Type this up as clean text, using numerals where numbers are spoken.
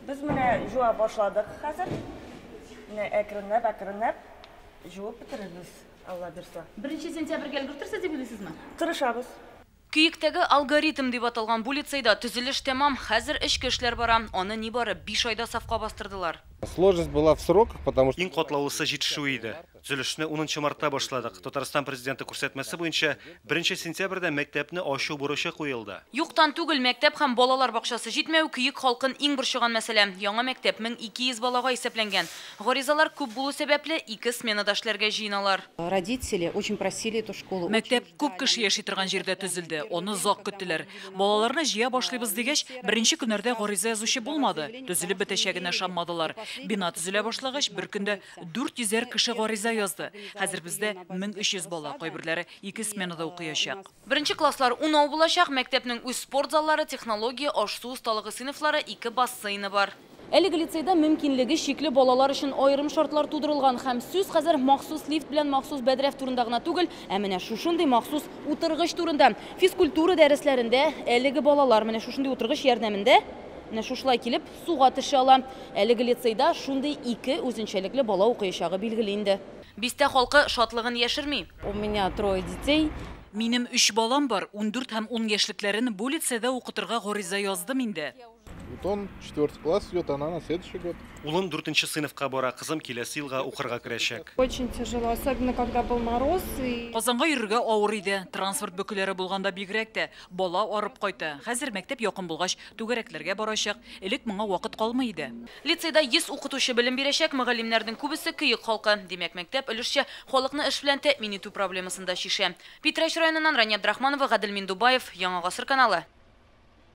Без менә җуа башладык хәзер. Менә әкренләп-әкренләп җуып бетерербез, Алла бирса. 1 сентябрьгә өлгертерсез дип уйлыйсызмы? Тырышабыз. Көектәге «Алгоритм» дип аталган бу лицейда төзелеш тәмам, хәзер эчке эшләр бара. Аны нибары 5 айда сафка бастырдылар. Сложность была в сроках, потому что... Иң катлаулысы җитешү иде. Төзелешне 10 мартта башладык. Татарстан президенты күрсәтмәсе буенча 1 сентябрьдә мәктәпне ачу бурычы куелды. Юктан түгел, мәктәп һәм балалар бакчасы җитмәү Көек халкын иң борчыган мәсьәлә. Яңа мәктәп 1200 балага исәпләнгән. Гаризалар күп булу сәбәпле, 2 сменада эшләргә җыеналар. Родители очень просили эту школу. Мәктәп күп кеше яши торган җирдә төзелде. Аны озак көттеләр. Балаларны җыя башлыйбыз дигәч, беренче көннәрдә гариза язучы булмады. Төзелеп бетәчәгенә ышанмадылар. Бина төзелә башлагач, бер көндә 400 кеше гариза язды. Хәзер бездә 1300 бала, кайберләре 2 сменада укыячак. Беренче класслар унау булачак. Мәктәпнең үз спорт заллары, технология, аш-су осталыгы сыйныфлары, 2 бассейны бар. Әлеге лицейда мөмкинлеге чикле балалар өчен аерым шартлар тудырылган һәм сүз хәзер махсус лифт белән махсус бәдрәф турында гына түгел, ә менә шушындый махсус утыргыч турында. Физкультура дәресләрендә әлеге балалар менә шушындый утыргыч ярдәмендә менә шушылай килеп суга төшә ала. Әлеге лицейда шундый 2 үзенчәлекле бала укыячагы билгеле инде. Бистә халкы шатлыгын яшерми. У меня 3 детей. Минем 3 балам бар, 14 һәм 10 яшьлекләрен бу лицейда укытырга гариза яздым инде. Вот он 4 класс идет, она на следующий год. Улым 4 сыйныфка бара, кызым киләсе елга укырга керәчәк. Очень тяжело, особенно когда был мороз. И... Казанга йөрергә авыр иде. Транспорт бөкеләре булганда бигрәк тә бала арып кайта. Хәзер мәктәп якын булгач, түгәрәкләргә барачак. Элек моңа вакыт калмый иде. Лицейда 100 укытучы белем бирәчәк, мөгаллимнәрнең күбесе Көек халкы. Димәк, мәктәп өлешчә халыкны эш белән тәэмин итү проблемасын да чишә. Питрәч районыннан Рания Абдрахманова, Гадел Миндубаев, Яңа Гасыр каналы.